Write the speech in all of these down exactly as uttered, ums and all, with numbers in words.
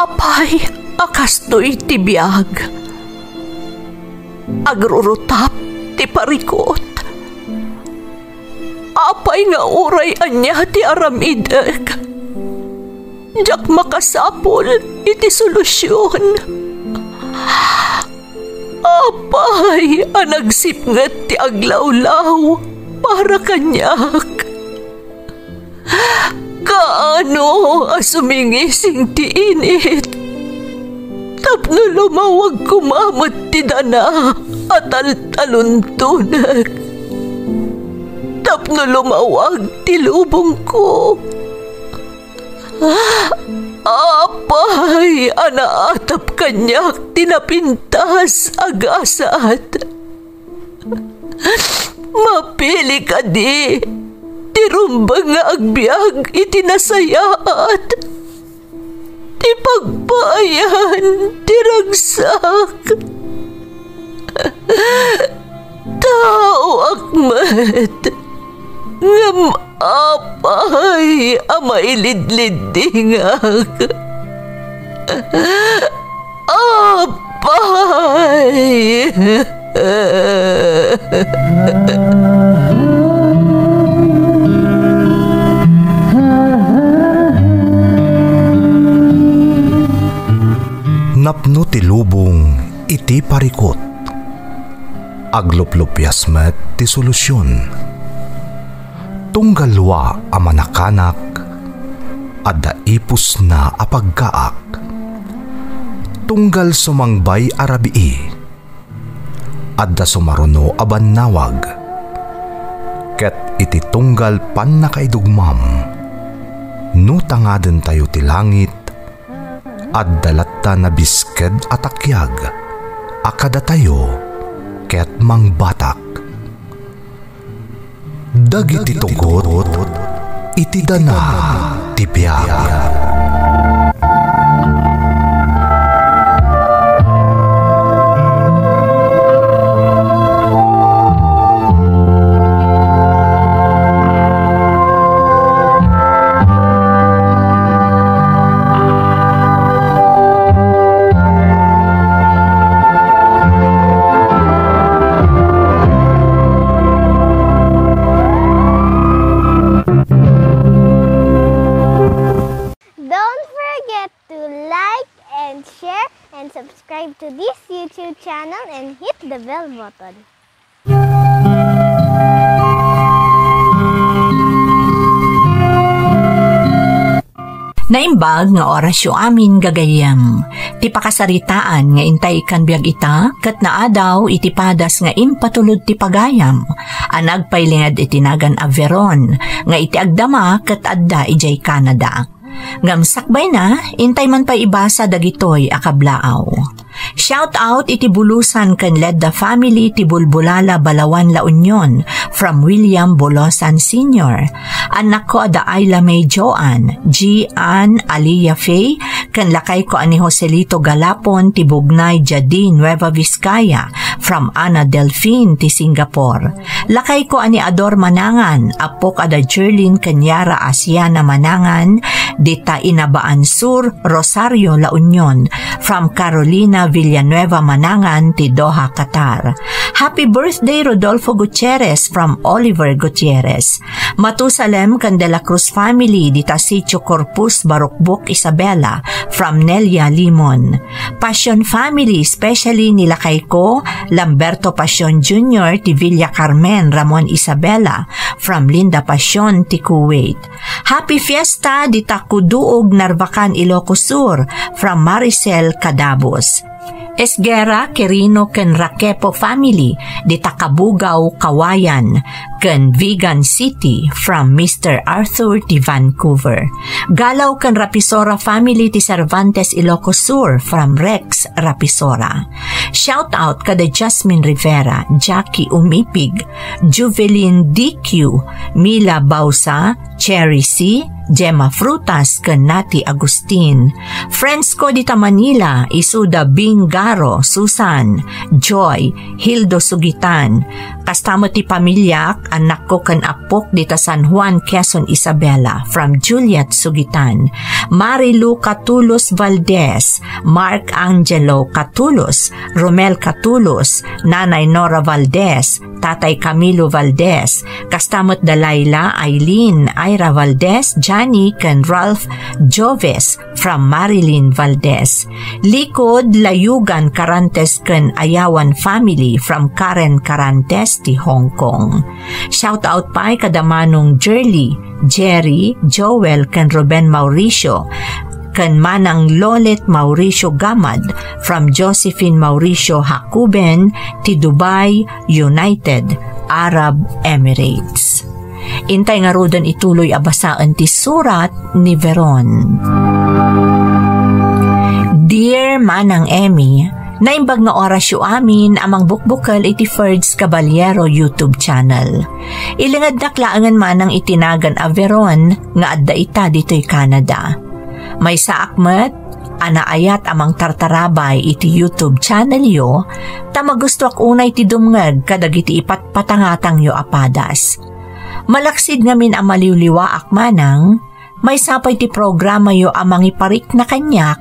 Apay a kastoy ti biag? Agrurutap ti parikut. Apay nga uray ania ti aramidek, diak makasapul iti solusion. Apay a nagsipnget ti aglawlaw para kaniak? Kaano a sumingising ti init tapno lumawag koma met ti dana a taltaluntonek, tapno lumawag ti lubongko? Apay a naatap kaniak ti napintas a gasat? Mapili kadi ti rumbeng nga agbiag iti nasayaat, ti pagpaayan ti ragsak? Taoak met, ngem apay a mailidliddingak? Apay! Napno ti lubong iti parikut. Agluplupias met ti solusion. Tunggal lua a manakanak, adda ipusna a paggaak. Tunggal sumangbay a rabii, adda sumaruno a bannawag. Ket iti tunggal pannakaidugmam, no tangadentayo ti langit, adda latta nabisked a takiag a kadatayo ket mangbatak. Dagiti tugot iti dana ti biag. Don't forget to like and share and subscribe to this YouTube channel and hit the bell button. Naimbag nga orasyo amin, gagayyem. Ti pakasaritaan nga intay ikkan biag ita, ket naadaw iti padas nga impatulod ti pagayam, a nagpailinged iti nagan a Veron, nga iti agdama ket adda idiay Canada. Ngem sakbayna, intay man pay ibasa dagitoy a kablaaw. Shout out iti Bulusan ken Ledda family ti Bulbulala, Balaoan, La Union, from William Bulusan Senior. Annakko a da Ayla May Joan, G. Ann, Alia Faye, ken lakayko a ni Joselito Galapon ti Bugnay, Jadi, Nueva Vizcaya, from Ana Delfin ti Singapore. Lakayko a ni Ador Manangan, appok a da Jerlyn ken Yara Asiana Manangan, dita Inabaan Sur, Rosario, La Union, from Carolina Villanueva Manangan ti Doha, Qatar. Happy birthday, Rodolfo Gutierrez, from Oliver Gutierrez. Matusalem ken De La Cruz family, dita Sitio Corpus, Barukbuk, Isabela, from Nelia Limon. Passion family, especially ni lakayko, Lamberto Passion Junior ti Villa Carmen, Ramon, Isabela, from Linda Passion ti Kuwait. Happy Fiesta dita Kuduog, Narvacan, Ilocos Sur, from Maricel Cadabos. Esguerra, Quirino ken Raquepo family dita Cabugao, Cauayan, ken Vigan City, from Mister Arthur ti Vancouver. Galaw ken Rapisora family ti Cervantes, Ilocos Sur, from Rex Rapisora. Shout out kada Jasmine Rivera, Jackie Umipig, Juvelin D Q, Mila Bausa, Cherry C, Gemma Frutas, ken Nati Agustin. Friends ko dita Manila, isuda Bing Garo, Susan, Joy, Hildo Sugitan. Kasta met ti pamiliak, Annakko ken appok dita San Juan, Quezon, Isabela, from Juliet Sugitan, Marilu Catulus Valdez, Mark Angelo Catulus, Romel Catulus, Nanay Nora Valdez, Tatay Camilo Valdez, kasta met da Laila, Aileen, Ira Valdez, Johnny, ken Ralph Joves from Marilyn Valdez. Likod, Layugan Carantes ken Ayawan family from Karen Carantes ti Hong Kong. Shout out pay kada Manong Jerly, Jerry, Joel, ken Ruben Mauricio, ken Manang Lolet Mauricio Gamad from Josephine Mauricio Jacoben ti Dubai, United Arab Emirates. Intay ngaruden ituloy a basaen ti surat ni Veron. Dear Manang Emmy, naimbag nga orasyo amin a mangbukbukel iti Ferds Caballero YouTube channel. Ilingednak laengen manang iti nagan a Veron nga adda ita ditoy Canada. Maysaak met a naayat a mangtartarabay iti YouTube channelyo, ta magustuak unay ti dumngeg kadagiti ipatpatangatangyo a padas. Malaksid ngamin a maliwliwaak manang, maysa pay ti programayo a mangiparikna kaniak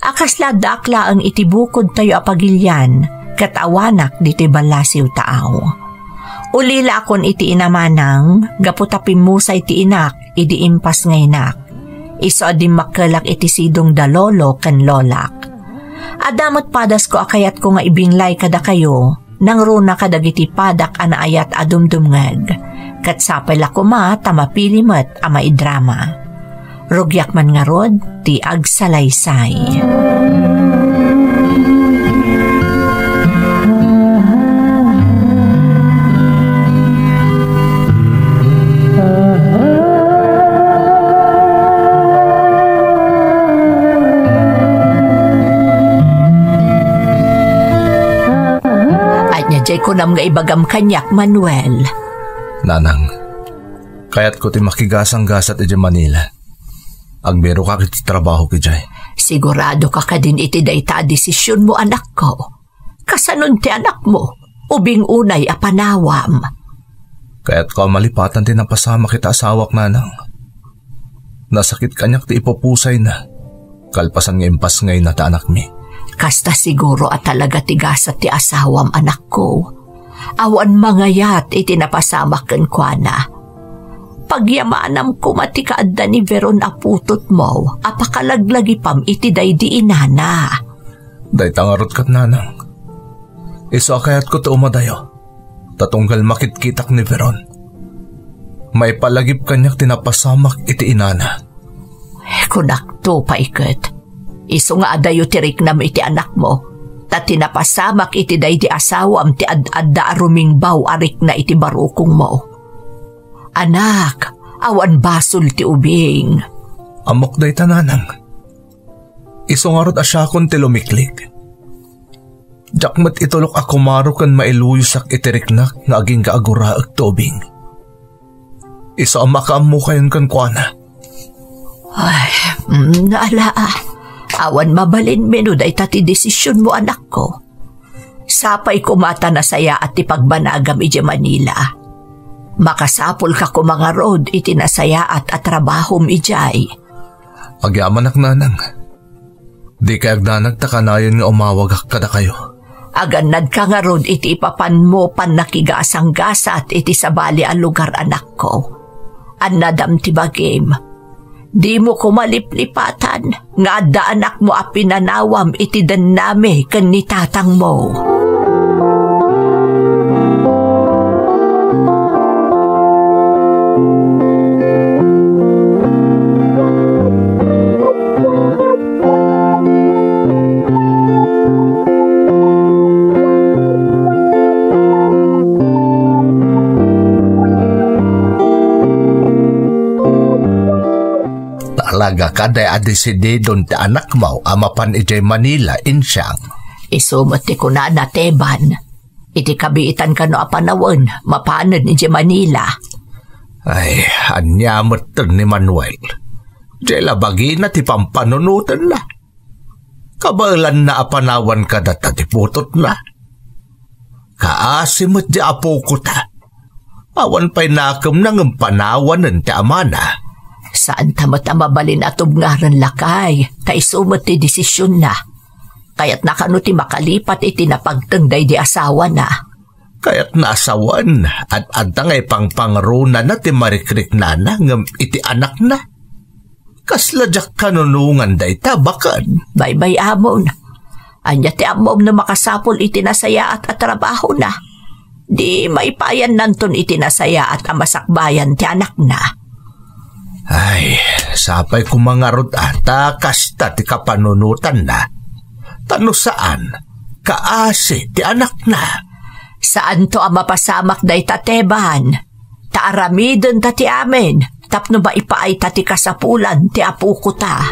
a kasla addaak laeng iti bukodtayo a pagilian ket awanak ditoy ballasiw taaw. Ulilakon iti ina manang gapu ta pimmusay ti inak idi impasngaynak. Isu a dimmakkelak iti sidong da lolo ken lolak. Adda met padasko a kayatko nga ibinglay kadakayo, nangruna kadagiti padak a naayat a dumdumngeg, ket sapay la koma ta mapili met a maidrama. Rugiak man ngarud ti agsalaysay. Ania jay kunam nga ibagam kaniak, Manuel? Nanang, kayatko ti makigasanggasat idiay Manila. Agbirokak iti trabahok idiay. Sigurado ka kadin iti dayta a desisionmo, anakko? Kasanon ti anakmo? Ubing unay a panawam? Kayatko a malipatan ti napasamak iti asawak, nanang. Nasakit kaniak ti ipupusayna, kalpasan nga impasngayna ti anakmi. Kasta siguro a talaga ti gasat ti asawam, anakko. Awan mangayat iti napasamak kenkuana. Pagyamanam koma ti kaadda ni Veron a putotmo a pakalaglagipam iti daydi inana. Dayta ngarud ket, nanang. Isu a kayatko ti umadayo, ta tunggal makitkitak ni Veron, maipalagip kaniak ti napasamak iti inana. Kunakto pay ket, isu nga adayo ti riknam iti anakmo, ta ti napasamak iti daydi asawam ti ad-adda a rumingbaw a rikna iti barukongmo. Anak, awan basol ti ubing. Ammok dayta, nanang. Isu ngarud a siakon ti lumiklik. Diak met itulok a kumaro ken mailuyosak iti riknak nga agingga a guraek ti ubing. Isu a makaammokayon kenkuana. Ay, mm, ala, awan mabalinmi no dayta ti desisionmo, anakko. Sapay koma ta nasayaat ti pagbanagam idiay Manila. Makasapulka koma ngarud iti nasayaat a trabahom idiay. Agyamanak, nanang. Dikay agdanag ta kanayon nga umawagak kadakayo. Agannadka ngarud iti ipapanmo pannakigasanggasat iti sabali a lugar, anakko. Annadam ti bagim. Dimo koma liplipatan nga adda anakmo a pinanawam iti dennami ken ni tatangmo. Talaga kadi a desididon ti anakmo a mapan idiay Manila, Insiang? Isu met ti kunana, Teban. Iti kabiitan kano a panawen, mapanen idiay Manila. Ay, ania met ni Manuel? Diay la bagina ti pampanunotenna. Kabaelanna a panawan kadata ti putotna. Kaasi met di apoko ta. Awan pay nakemna ngem panawanen ti amana. Saanta met a mabalin a tubngarna, lakay, ta isu met ti desisionna. Kayatna kano ti makalipat iti napagteng daydi asawana. Kayatna a sawen, ad-adda nga ipangpangrunana ti marikriknana ngem iti anakna. Kasla diak kanunongan dayta, baken. Baybay-amon. Ania ti ammom no makasapul iti nasayaat a trabahona? Di maipayannanton iti nasayaat a masakbayan ti anakna. Ay, sapay koma ngarud a ta kasta ti kapanunotanna. Ta no saan, kaasi ti anakna. Saanto a mapasamak dayta, Teban. Ta aramidenta ti amin, tapno maipaayta ti kasapulan ti apokota.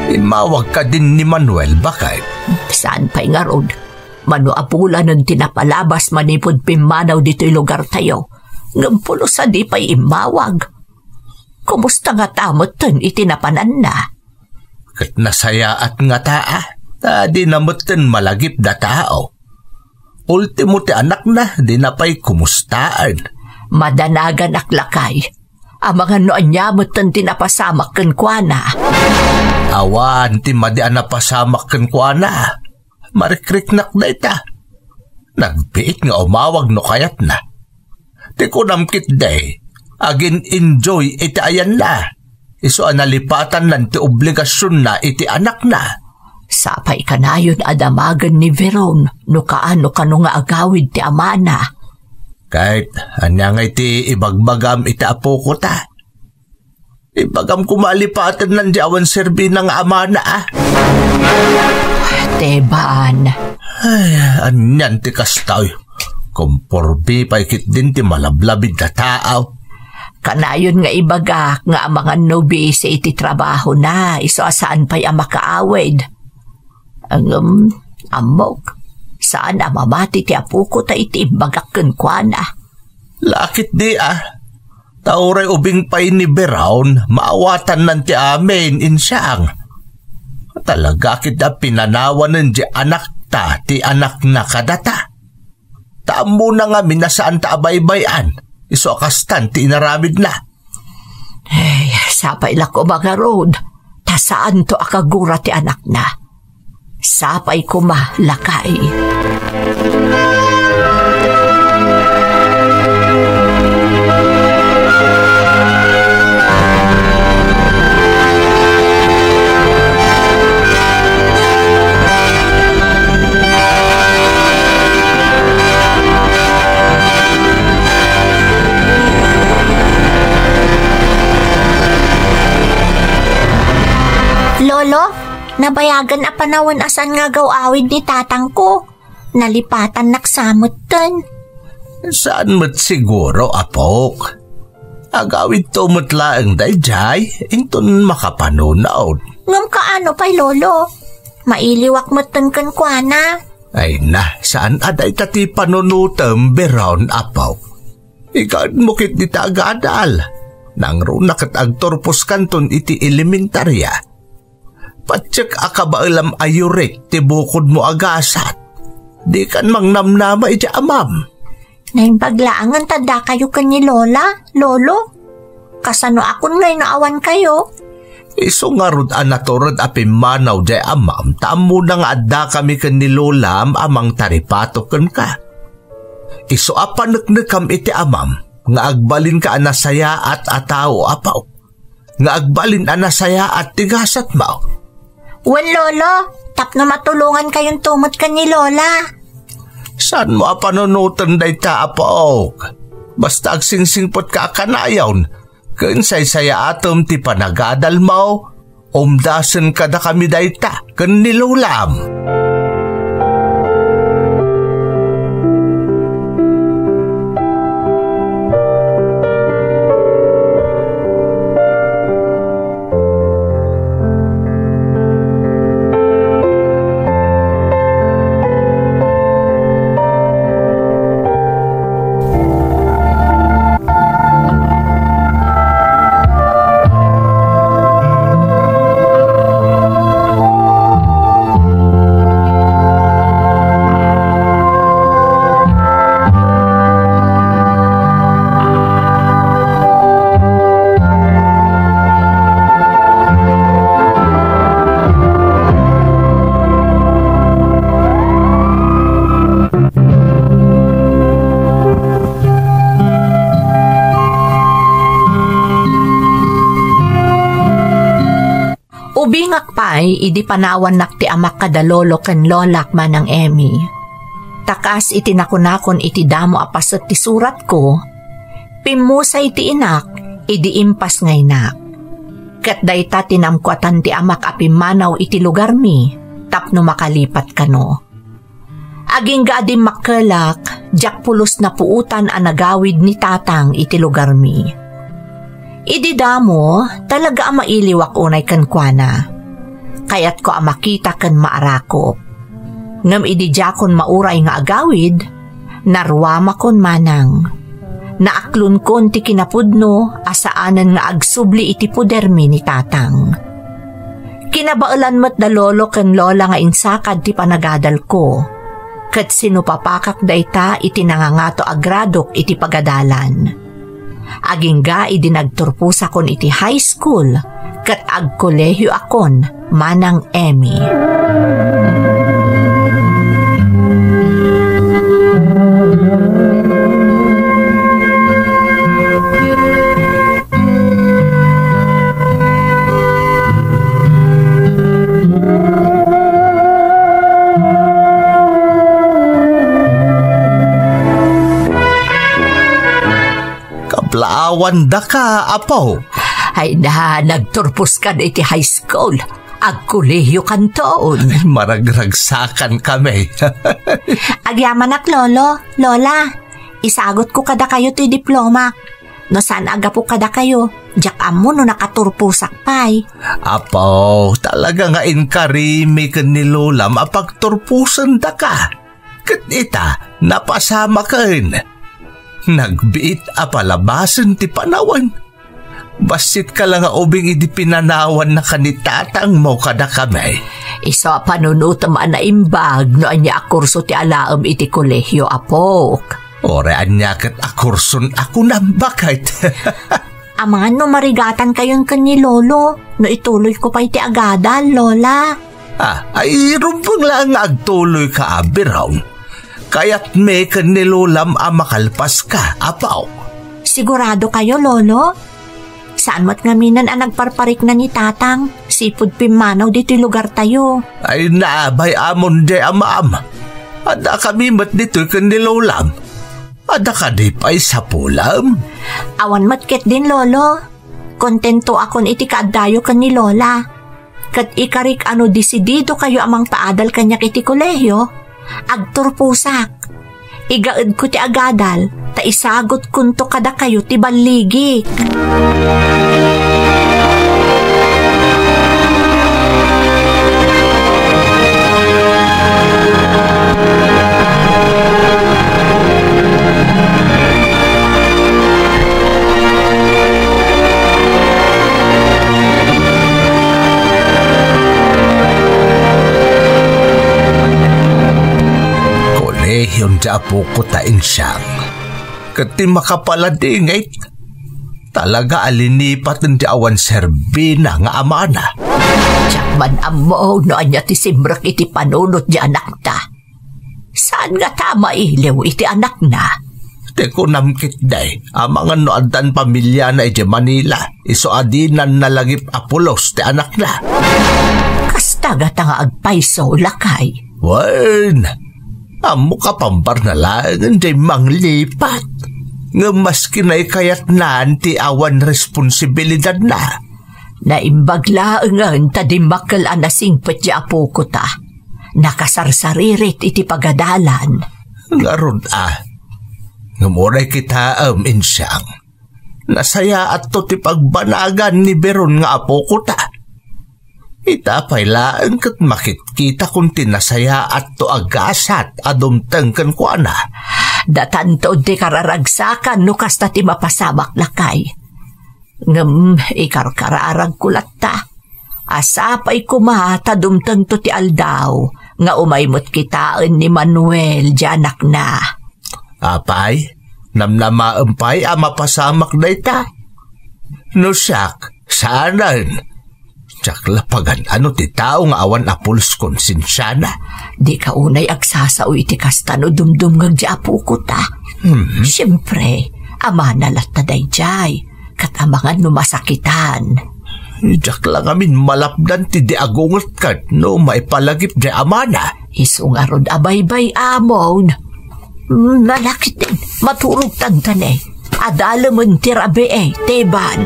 Immawag kadin ni Manuel, baket? Saan pay ngarud? Mano a bulanen ti napalabas manipud pimmanaw ditoy lugartayo, ngem pulos a di pay immawag. Kumusta ngata metten iti napananna? Ket nasayaat ngata a, ta dina metten malagip da tao. Ultimo ti anakna, dina pay kumustaen. Madanaganak, lakay. Amangan no ania metten ti napasamak kenkuana. Awan ti madi a napasamak kenkuana. Marikriknak dayta. Nagbiit nga umawag no kayatna. Ti kunam ketdi, agin-enjoy iti ayanna. Isu a nalipatannan ti obligasionna iti anakna. Sapay kanayon a damagen ni Veron no kaano kano nga agawid ti amana. Ket ania ngay ti ibagbagam iti apokota? Ibagam koma a lipatennan ti awan serbina nga amana, a. Teban. Ay, anian ti kasta, oy. Kompormi pay ketdin ti malablabid a tao. Kanayon nga ibagak nga amangan no bisi iti trabahona, isu a saan pay a makaawid. Ngem, ammok, saan a mamati ti apokota iti imbagak kenkuana. La ketdi, a. Ta uray ubing pay ni Veron, maawatannan ti amin, insiang. Talaga ketdi a pinanawanen ti anakta ti anakna kadata. Ta ammona ngamin a saanta a baybay-an, isu a kastan ti inaramidna. Ay, sapay la koma ngarud, ta saanto a kagura ti anakna. Sapay koma, lakay. Lolo, nabayagen a panawen a saan nga agaw-awid ni tatangko. Nalipatannak sa metten. Saan met siguro, apok? Agawidto met laeng daydiay, inton makapanunot. Ngem kaano pay, Lolo? Mailiwak metten kenkuana. Ay na, saan a dayta ti panunotem, Veron, apok? Ikaedmo ketdi ti agadal. Nangruna ket agturposkanton iti elementaria. Patiek a kabaelam a yurik ti bukodmo a gasat. Dikan mangnamnama iti amam. Naimbag laengen ta addakayo ken ni Lola, Lolo. Kasanoakon ngay no awankayo? Isu ngarud a natured a pimmanaw diay amam ta ammona nga addakami ken ni Lolam a mangtaripato kenka. Isu a paneknekam iti amam nga agbalinka a nasayaat a tao, apok. Nga agbalin a nasayaat ti gasatmo. Wen, Lolo, tapno matulongankayonto met ken ni Lola. Saanmo a panunoten dayta, apok? Basta agsingsingpetka a kanayon, ken saysayaatem ti panagadalmo, umdasen kadakami dayta ken ni Lolam. Ay, idi panawannak ti amak kada lolo ken lolak, Manang Emmy. Ta kas iti nakunakon iti damo a paset ti suratko, pimmusay ti inak idi impas nga inak. Ket dayta ti namkuatan ti amak a pimmanaw iti lugarmi tapno makalipat kano. Agingga a dimmakkelak, diak pulos napuotan a nagawid ni Tatang iti lugarmi. Idi damo, talaga a mailiwak unay kenkuana. Kayatko a makita ken maarakop. Ngem idi diakon mauray nga agawid, naruamakon manang. Naaklonkon ti kinapudno a saanen nga agsubli iti podermi ni Tatang. Kinabaelan met da lolo ken lola nga insakad ti panagadalko, ket sinupapakak dayta iti nangangato a gradok iti pagadalan. Agingga idi nagturposakon iti high school ket agkolehioakon Manang Emmy. Kablaawan daka, apo. Ay na, nagturpos ka na iti high school. Agkolehiyo kanton. Maragragsakan kami. Agyamanak, Lolo, Lola. Isagutko kadakayo ti diplomak. No saan a gapu kadakayo, diak ammo no nakaturposak pay. Apo, talaga nga inkarimi ken ni Lolam a pagturposendaka. Ket ita, napasamaken. Nagbiit a palabasen ti panawen. Bassit ka la nga ubing idi pinanawannaka ni tatangmo kadakami. Isu a panunotem a naimbag no ania a kurso ti alaem iti kolehio, apok. Uray ania ket a kurson a kunam, baket. Amangan no marigatankayon ken ni Lolo no ituloyko pay ti agadal, Lola. Ah, ay, rumbeng laeng nga agtuloyka, Abiron. Kayatmi ken ni Lolam a makalpaska, apo. Sigurado kayo, Lolo? Saan met ngaminen a nagparparikna ni Tatang, sipud pimmanaw ditoy lugartayo? Ay, naabay amon di, amam. Adda kami met ditoy ken ni Lolam. Adda kadi pay sapulem? Awan met ketdin, Lolo. Kontentoakon iti kaaddayo ken ni Lola. Ket ikarik a no desididokayo a mangpaadal kaniak iti kolehio, agturposak. Igaedko ti agadal, ta isagutkonto kadakayo ti balligik. Kolehion ti apoko ta, Insyang. Ket ti makapaladingit, talaga a linipaten ti awan serbina nga amana. Diak man ammo no ania ti simrek iti panunot ti anakta. Saan ngata a mailiw iti anakna? Ti kunam ketdi, amangan no addan pamiliana iti Manila, isu a dinan nalagip a pulos ti anakna. Kasta ngata nga agpayso, lakay. Wen, ammoka pambarna laengen diay manglipat. Ngem maski naikayatnan ti awan responsibilidadna. Naimbag laengen ta dimmakkel a nasingpet ti apoko ta. Nakasarsaririt iti pagadalan. Ngarud a. Ngem uray kitaem, Insyang. Nasayaatto ti pagbanagan ni Biron nga apoko ta. Ita pay laeng ket makitkitakon ti nasayaatto a gasat a dumteng kenkuana. Datanto ti kararagsakan no kasta ti mapasamak, lakay. Ngem ikarkararagko latta a sapay koma ta dumtengto ti aldaw nga umay met kitaen ni Manuel ti anakna. Apay, namnamaem pay a mapasamak dayta? No siak, saanen. Diak la pagan-ano ti tao nga awan a pulos konsensiana. Dika unay agsasao iti kasta no dumdumngeg ti apoko ta. Mhm. Siempre, amana latta daydiay, ket amangan no masakitan. Diak la ngamin malapdan ti di agungetkan no maipalagip di amana. Isu ngarud a baybay-amon. Nalakit din, maturog tantan eh. Adalemen ti rabii, Teban.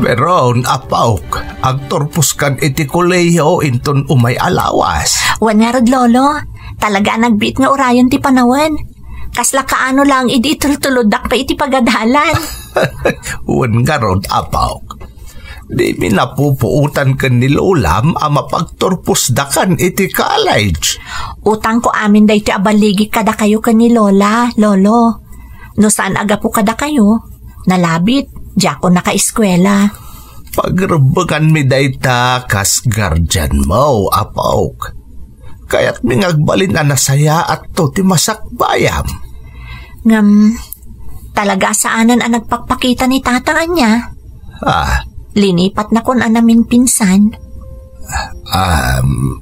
Beron, Apaok, agturposkan iti kolehiyo inton umay a lawas. Wen ngarud, Lolo. Talaga a nagbiit nga urayon ti panawen. Kasla kaano laeng idi itultuloddak pay iti pagadalan. Wen ngarud, Apaok. Dimi napupuotan ken ni Lolam a mapagturposdakan iti college. Utangko amin daytoy a balligik kadakayo ken ni Lola, Lolo. No saan a gapu kadakayo, nalabit, diakon nakaeskuela. Pagrebbenganmi dayta kas guardianmo, Apaok. Kayatmi nga agbalin a nasayaatto ti masakbayam. Ngem, talaga a saanen a nagpakpakita ni Tatang ania? Ah. Linipatnakon a naminpinsan. Um,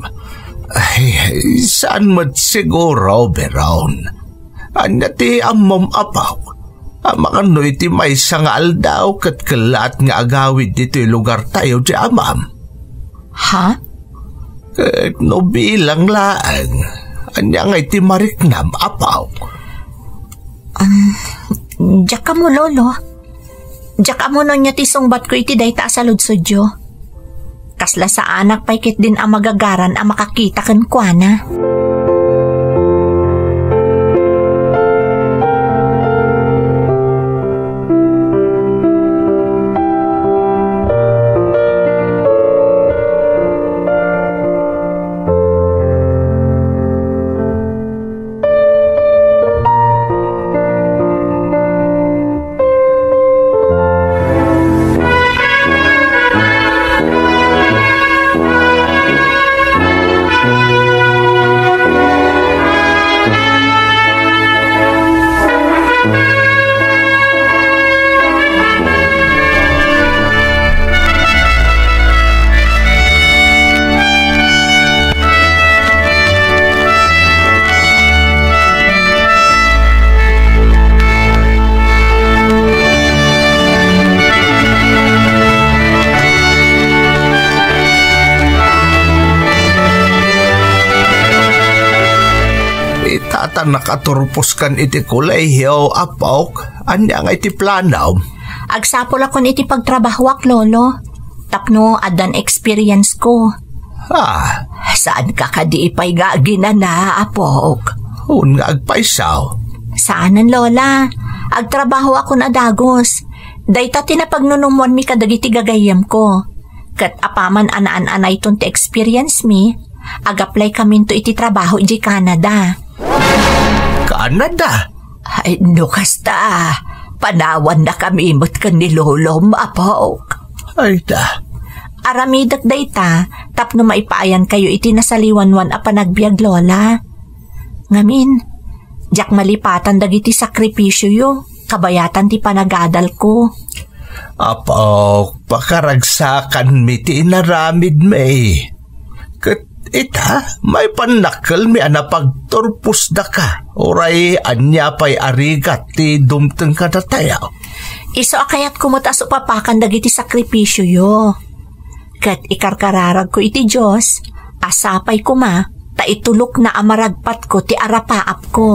ay, saan met siguro, Beron? Ania ti ammom, Apaok? Amangan no iti maysa nga aldaw ket kellaat nga agawid ditoy lugartayo ti amam. Ha? Ket no bilang laeng, ania ngay ti mariknam, Apaok? Um, diak ammo, Lolo. Diak ammo no ania ti sungbatko iti dayta a saludsodyo. Kasla saanak pay ketdin a magagaran a makakita kenkuana. Ita ta nakaturposkan iti kolehiyo, Apok. Ania nga iti planom? Agsapulakon iti pagtrabahoak, Lolo. Tapno addan experience ko. Ah, saanka kadi pay nga aginana, Apok? Wen nga agpayso. Saanen, Lola. Agtrabahoakon a dagus. Dayta ti napagnunummoanmi kadagiti gagayyemko. Ket apaman a naan-anayton ti experience mi, ag-apply kaminto iti trabaho idiay Canada. Canada? Ay, no kasta, panawanna kami met ken ni Lolom, Apok. Ay da. Aramidek dayta tapno maipaayankayo iti nasaliwanwan a panagbiag, Lola. Ngamin, diak malipatan dagiti sakripisioyo, kabayatan ti panagadalko. Apok, pakaragsakanmi ti inaramidmi. Ket ita, maipannakkelmi a napagturposdaka, uray ania pay a rigat ti dumteng kadatayo. Isu a kayatko met a supapakan dagiti sakripisioyo. Ket ikarkararagko iti Dios a sapay koma ta itulokna a maragpatko ti arapaapko.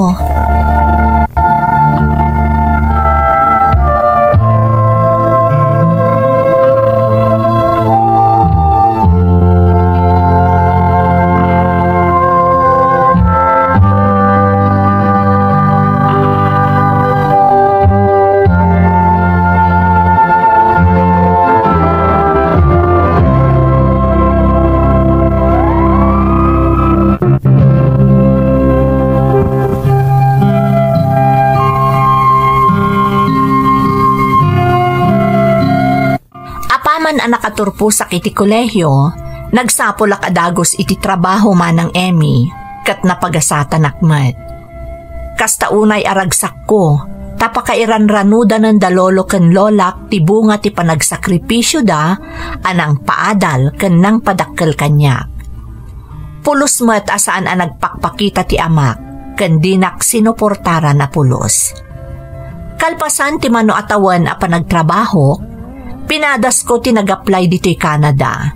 a nakaturposak iti kolehio, nagsapulak a dagus iti trabaho, Manang Emmy, ket napagasatanak met. Kasta unay a ragsakko, ta pakairanranudanen da lolo ken lolak ti bunga ti panagsakripisioda a nangpaadal ken nangpadakkel kaniak. Pulos met a saan a nagpakpakita ti amak, ken dinak sinuportaran a pulos. Kalpasan ti mano a tawen a panagtrabahok, pinadasko ti nag-apply ditoy Canada.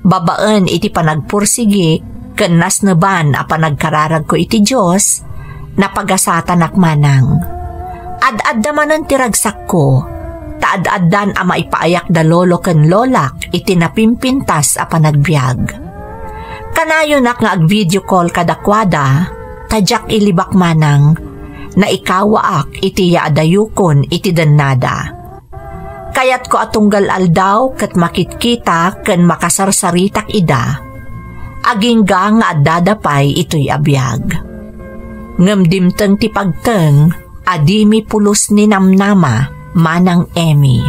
Babaen iti panagpursigi ken nasneban a panagkararagko iti Dios, napagasatanak manang. Ad-adda manen ti ragsakko, ta ad-addan a maipaayak da lolo ken lolak iti napimpintas a panagbiag. Kanayonak nga ag-video call kadakuada, ta diak ilibak manang, naikawaak iti yaadayukon iti dennada. Kayatko a tunggal aldaw ket makitkita ken makasarsaritak ida, agingga nga addada pay itoy a biag. Ngem dimteng ti pagteng a dimi pulos ni namnama, Manang Emmy.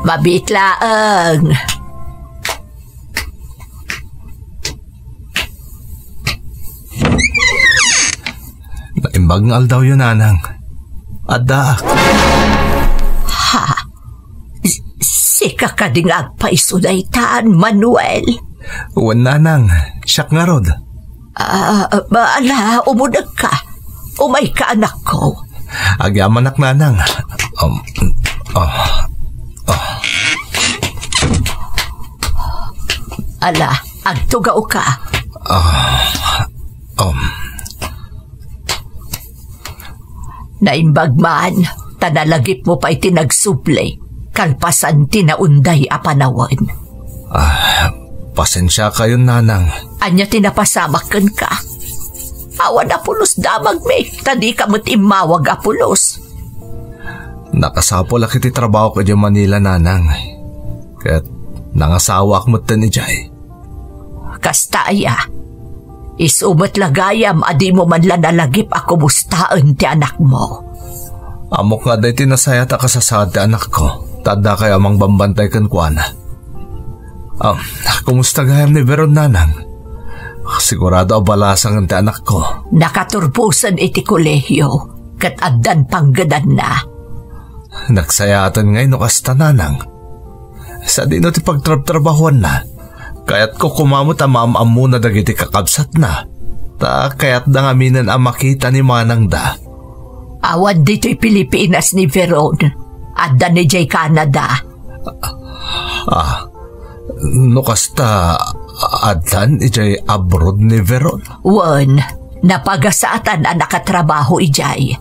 Mabiit laeng. Naimbag nga aldawyo, nanang. Addaak. Ha? S-, sika kadi nga agpayso daytan, Manuel? Wen, nanang. Siak ngarud. Ah, ba, ala, umuna ka. Umayka, anakko. Agyamanak, nanang. Um, ah, ah. Ala, agtugawka. Ah, um. Naimbag man, ta nalagipmo pay ti nagsubli, kalpasan ti naunday a panawen. Ah, pasensiakayon, nanang. Ania ti napasamak kenka? Awan a pulos damagmi, ta dika met immawag a pulos. Nakasapulak iti trabahok idiay Manila, nanang. Ket nangasawaak metten idiay. Kasta aya? Isu met la gayam a dimo man la nalagip a kumustaen ti anakmo. Ammok nga adda iti nasayaat a kasasaad ti anakko, ta addakayo a mangbambantay kenkuana. Ah, kumusta gayam ni Veron, nanang? Sigurado a balasangen ti anakko. Nakaturposen iti kolehio, ket addan panggedanna. Nagsayaaten ngay no kasta, nanang. Sadino ti pagtrabtrabahuanna? Kayatko koma met a maam-ammona dagiti kakabsatna. Ta kayatda ngaminen a makita ni manangda. Awan ditoy Pilipinas ni Veron. Adda idiay Canada. Ah, no kasta, addan idiay abroad ni Veron? Wen, napagasatan a nakatrabaho idiay.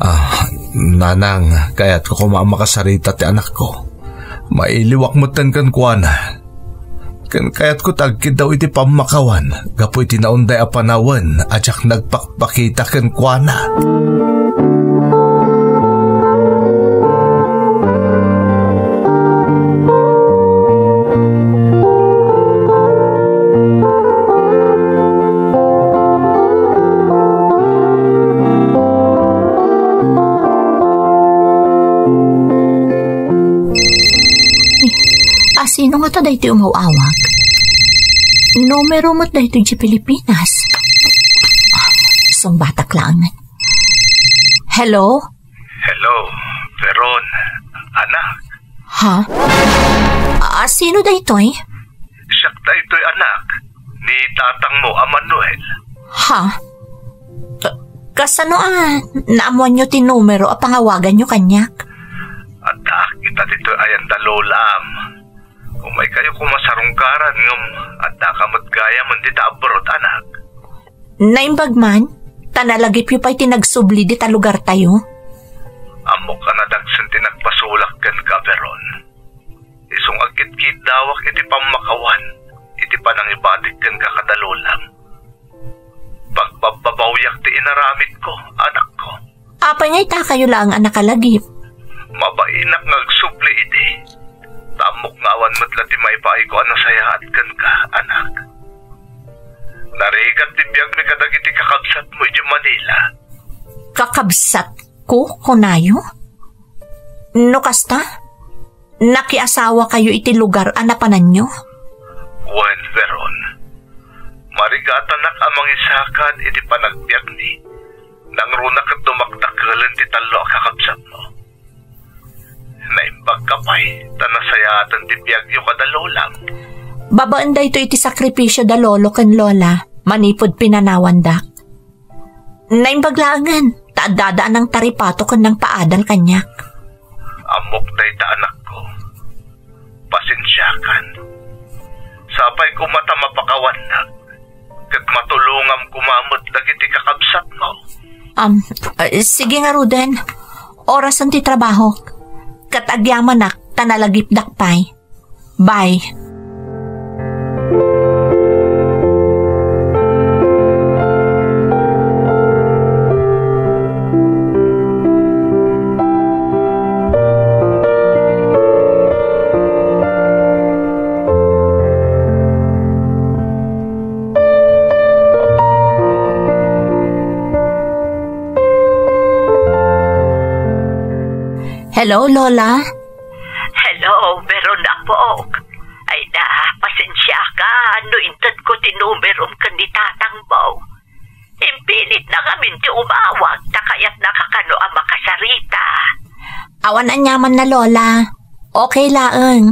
Ah, nanang, kayatko koma a makasarita ti anakko. Mailiwak metten kenkuana. Ken kayatko ta agkiddaw iti pammakawan gapu iti naunday a panawen a diak nagpakpakita kenkuana. Eh, a, sino ngata daytoy umaw-awag? Numero met daytoy idiay Pilipinas. Ah, sungbatak laeng. Hello? Hello, Veron, anak. Ha? Ah, sino daytoy? Siak daytoy, anak, ni tatangmo a Manuel. Ha? Ka-, kasano a naammoanyo ti numero a pangawaganyo kaniak? Addaak ita ditoy ayan da lolam. Umaykayo koma sarungkaran ngem addaka met gayamen dita abroad, anak. Naimbag man, ta nalagipyo pay ti nagsubli dita lugartayo. Ammok a nadagsen ti nagpasulak kenka, Veron. Isu nga agkitkiddawak iti pammakawan, iti panangibatik kenka kada lolam. Pagbabbabawyo Diak ti inaramidko, anakko. Apay nga itakayo laeng a nakalagip? Mabainak nga agsubli idi. Ta ammok nga awan met la ti maipaayko a nasayaat kenka, anak. Narigat ti biagmi kadagiti kakabsatmo idiay Manila. Kakabsatko, kunayo? No kasta, nakiasawakayo iti lugar a napananyo? Wen, Veron. Marigatanak a mangisakad iti panagbiagmi. Nangruna ket dumakdakelen ti tallo a kakabsatmo. Naimbagka pay, ta nasayaaten ti biagyo kada lolam. Babaen daytoy iti sakripisio da lolo ken lola manipud pinanawandak. Naimbag laengen, ta addada a nangtaripato ken nangpaadal kaniak. Ammok dayta, anakko. Pasensiakan. Sapay koma ta mapakawannak, ket matulongam koma met dagiti kakabsatmo. Um, eh, sige ngaruden. Orasen ti trabahok. Ket agyamanak ta nalagipdak pay. Bye. Hello, Lola? Hello, Veron, apok. Ay na, pasensiaka no intedko ti numerom ken ni tatangmo. Impilitna ngamin ti umawag ta kayatnaka kano a makasarita. Awan aniamanna, Lola. Okay laeng.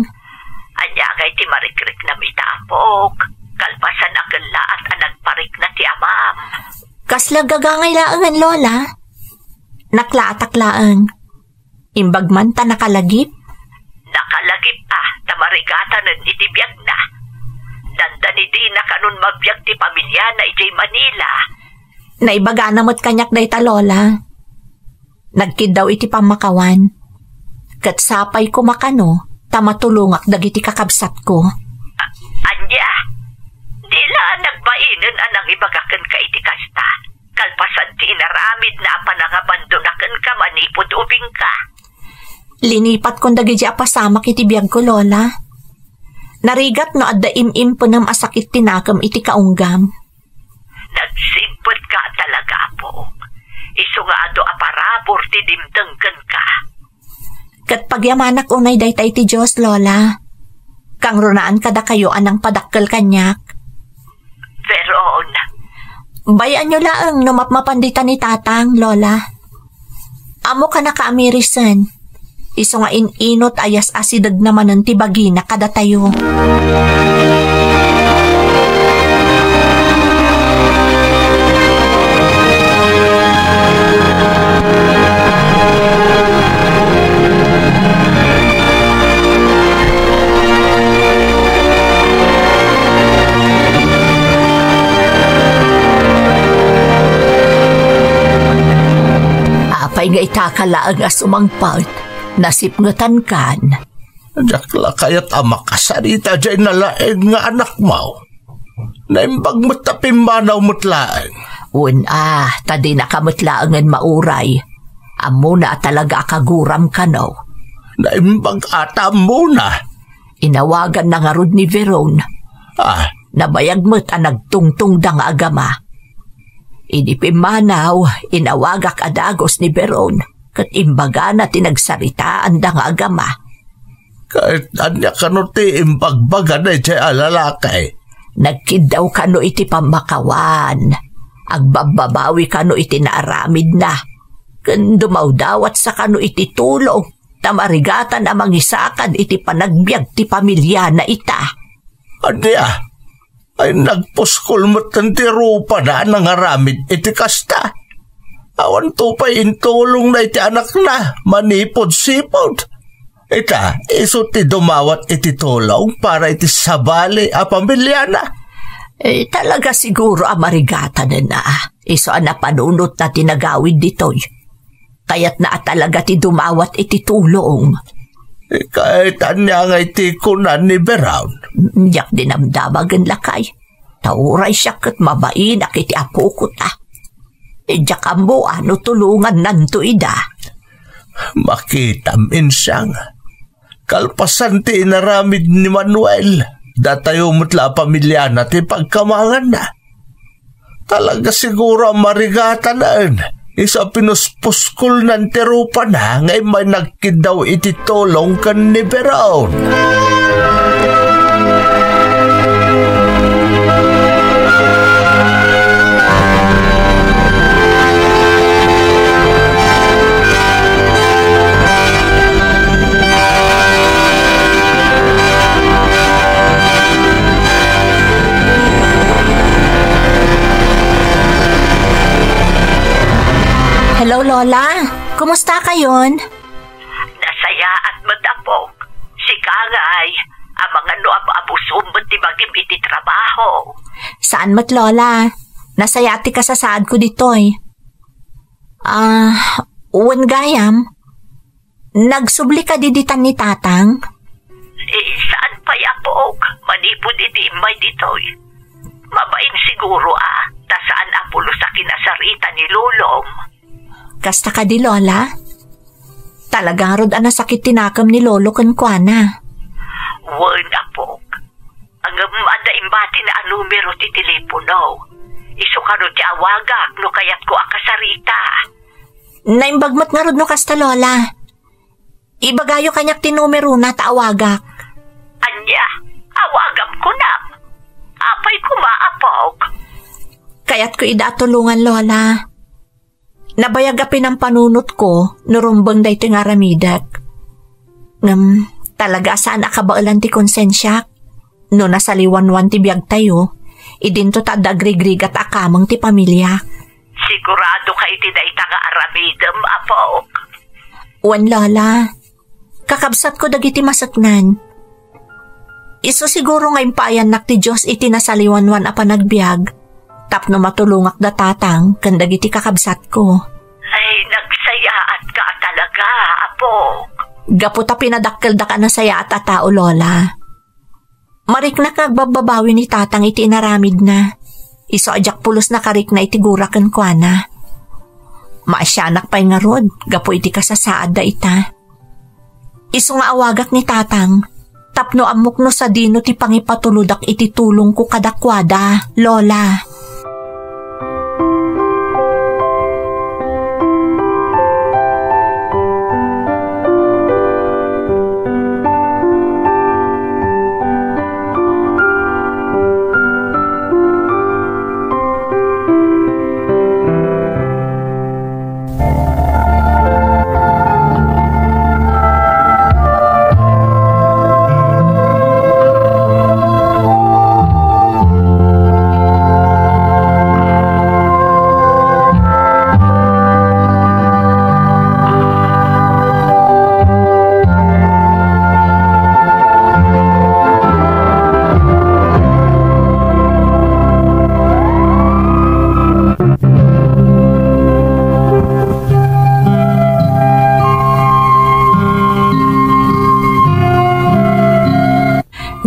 Ania ngay ti marikriknam ita, apok? Kalpasan a kellaat a nagparikna ti amam. Kasla gagangay laengen, Lola? Naklaatak laeng. Imbag man ta nakalagip? Nakalagip a, ta marigatanen iti biagna. Dandani dina kanon mabiag ti pamiliana idiay Manila. Naibagana met kaniak dayta, Lola. Nagkiddaw iti pammakawan. Ket sapay koma kano, ta matulongak dagiti kakabsatko. A-, ania? Di la nagbainen a nangibaga kenka iti kasta. Kalpasan ti inaramidna a panangabandona kenka manipud ubingka. Linipatkon dagidi a pasamak iti biagko, Lola. Narigat no adda im-impenem a sakit ti nakem iti kaunggam. Nagsigpetka talaga, apok. Isu nga adu a parabur ti dimteng kenka. Ket pagyamanak unay dayta iti Dios, Lola. Kangrunaan kadakayo a nangpadakkel kaniak. Veron. Bay-anyo laeng no mapmapan dita ni Tatang, Lola. Ammok a nakaamirisen. Isu nga in-inot a yas-asidegna manen ti bagina kadatayo. Apay nga itaka laeng a sumangpet, nasipngetankan. Diak la kayat a makasarita diay nalaing nga anakmo. Naimbag met ta pimmanaw met laeng. Wen a, ta dinaka met laengen mauray. Ammona a talaga a kaguram kano. Naimbag a ta ammona. Inawaganna ngarud ni Veron. Ah. Nabayag met a nagtungtongda nga agama. Idi pimmanaw, inawagak a dagus ni Veron, ket imbagana ti nagsaritaanda nga agama. Ket ania kano ti imbagbaga daydiay a lalaki? Nagkiddaw kano iti pammakawan. Agbabbabawi kano iti naaramidna. Ken dumawdawatsa kano iti tulong, ta marigatan a mangisakad iti panagbiag ti pamiliana ita. Ania? Ay, nagpuskol metten ti rupada a nangaramid iti kasta. Awan to pay intulongna iti anakna manipud sipud. Ita, isu ti dumawat iti tulong para iti sabali a pamiliana. Eh, talaga siguro a marigatanen a. Isu a napanunotna ti nagawid ditoy. Kayatna a talaga ti dumawat iti tulong. Eh, ket ania ngay ti kuna ni Veron? Diak dinamdama ken lakay. Ta uray siak ket mabainak iti apokota. Diak ammo no tulongannanto ida. Makitam, Insang. Kalpasan ti inaramid ni Manuel, datayo met la a pamiliana ti pagkamanganna. Talaga siguro a marigatanan, isu a pinuspuskol nan ti rupana nga immay nagkiddaw iti tulong ken ni Beron. Hello, Lola. Kumusta kayon? Nasayaat met, apok. Sika ngay, amangan no ab-abusom met ti bagim iti trabaho. Saan met, Lola. Nasayaat ti kasasaadko ditoy. Ah, wen gayam, nagsubli kadi ditan ni Tatang? Eh, saan pay, apok? Manipud idi immay ditoy. Mabain siguro a, ta saan a pulos a kinasarita ni Lolom. Kasta kadi, Lola? Talaga ngarud a nasakit ti nakem ni Lolo kenkuana. Wen, apok. Ngem adda imbatina a numero ti telepono. Isu kano ti awagak no kayatko a kasarita. Naimbag met ngarud no kasta, Lola. Ibagayo kaniak ti numerona ta awagak. Ania, awagam kunam. Apay koma, apok? Kayatko ida a tulongan, Lola. Nabayag a pinampanunotko no rumbeng daytoy nga aramidek. Ngem, talaga a saan a kabaelan ti konsensiak no nasaliwanwan ti biagtayo, idinto ta adda agrigrigat a kameng ti pamiliak. Sigurado ka iti dayta nga aramidem, apok? Wen, Lola. Kakabsatko dagiti maseknan. Isu siguro nga impaayannak ti Dios iti nasaliwanwan a panagbiag tapno matulongak da Tatang ken dagiti kakabsatko. Ay, nagsayaat ka talaga, apok. Gapu ta pinadakkeldak a nasayaat a tao, Lola. Mariknak nga agbabbabawi ni Tatang iti inaramidna. Isu a diak pulos nakarikna iti gura kenkuana. Maasianak pay ngarud gapu iti kasasaadda ita. Isu nga awagak ni Tatang tapno ammok no sadino ti pangipatulodak iti tulongko kadakuada, Lola.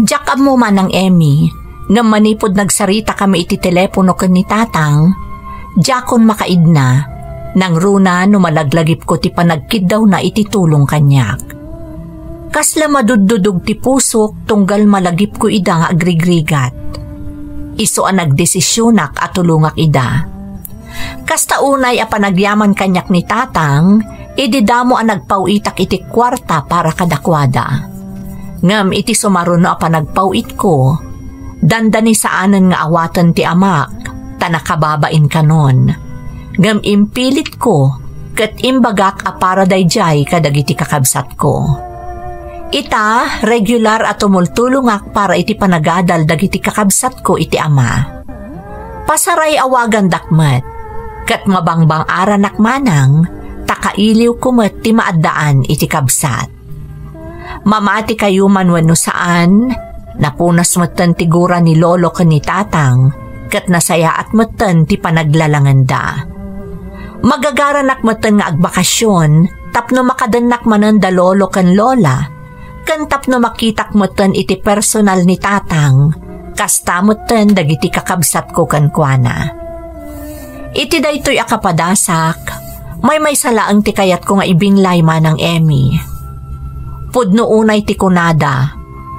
Diak ammo, Manang Emmy, ngem manipud nagsaritakami iti telepono ken ni Tatang, diakon makaidna, nangruna no malaglagipko ti panagkiddawna iti tulong kaniak. Kasla maduddudog ti pusok tunggal malagipko ida nga agrigrigat. Isu a nagdesisionak a tulongak ida. Kasta unay a panagyaman kaniak ni Tatang, idi damo a nagpaw-itak iti kuarta para kadakuada. Ngem iti sumaruno a panagpaw-itko, dandani saanen nga awaten ti amak, ta nakababain kanon. Ngem impilitko ket imbagak a para daydiay kadagiti kakabsatko. Ita, regular a tumultulongak para iti panagadal dagiti kakabsatko iti ama. Pasaray-awagandak met, ket mabangbang-aranak manang, ta kailiwko met ti maaddaan iti kabsat. Mamati kayo man wenno saan, napunas metten ti gura ni Lolo ken ni Tatang, ket nasayaat metten ti panaglalangenda. Magagaranak metten nga agbakasyon tapno makadennak manen da Lolo ken Lola, ken tapno makitak metten iti personal ni Tatang, kasta metten dagiti kakabsatko kenkuana. Iti daytoy a kapadasak, maymaysa laeng ti kayatko nga ibinglay, Manang Emmy. Pudno unay ti kunada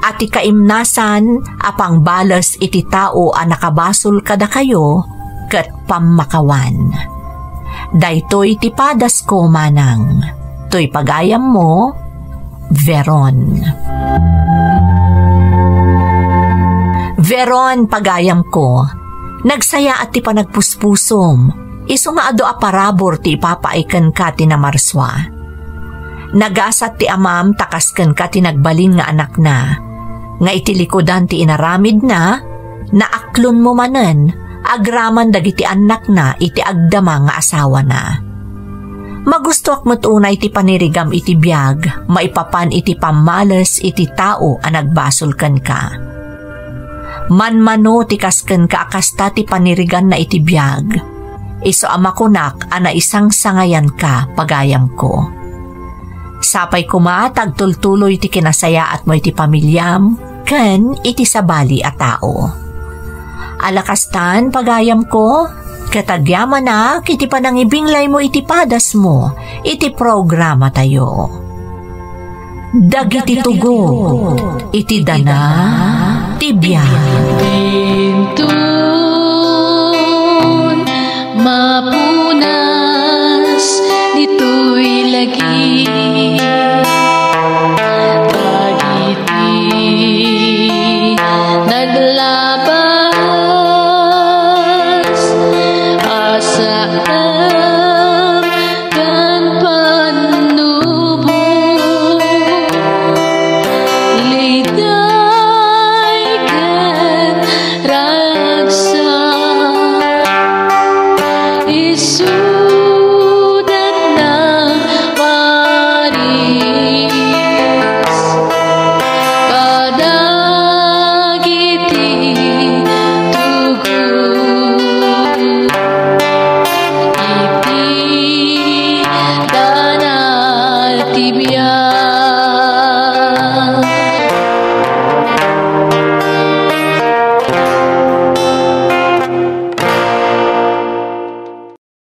a ti kaimnasan a pangbales iti tao a nakabasol kadakayo ket pammakawan. Daytoy ti padasko, Manang. Toy pagayammo, Veron. Veron, pagayamko, nagsayaat ti panagpuspusom, isu nga adu a parabur ti ipapaay kenka ti namarsua. Nagasat ti amam ta kas kenka ti nagbalin nga anakna, nga iti likudan ti inaramidna, naaklonmo manen agraman dagiti annakna iti agdama nga asawana. Magustoak met unay ti panirigam iti biag maipapan iti pammales iti tao a nagbasol kenka. Manmano ti kas kenka a kasta ti paniriganna iti biag. Isu a makunak a naisangsangayanka, pagayamko. Sapay koma ta agtultuloy ti kinasayaatmo iti pamiliam ken iti sabali a tao. Ala kastan, pagayamko, ket agyamanak iti panangibinglaymo iti padasmo iti programatayo. Dagiti tugot iti dana ti biag. Inton mapunas ditoy lagi.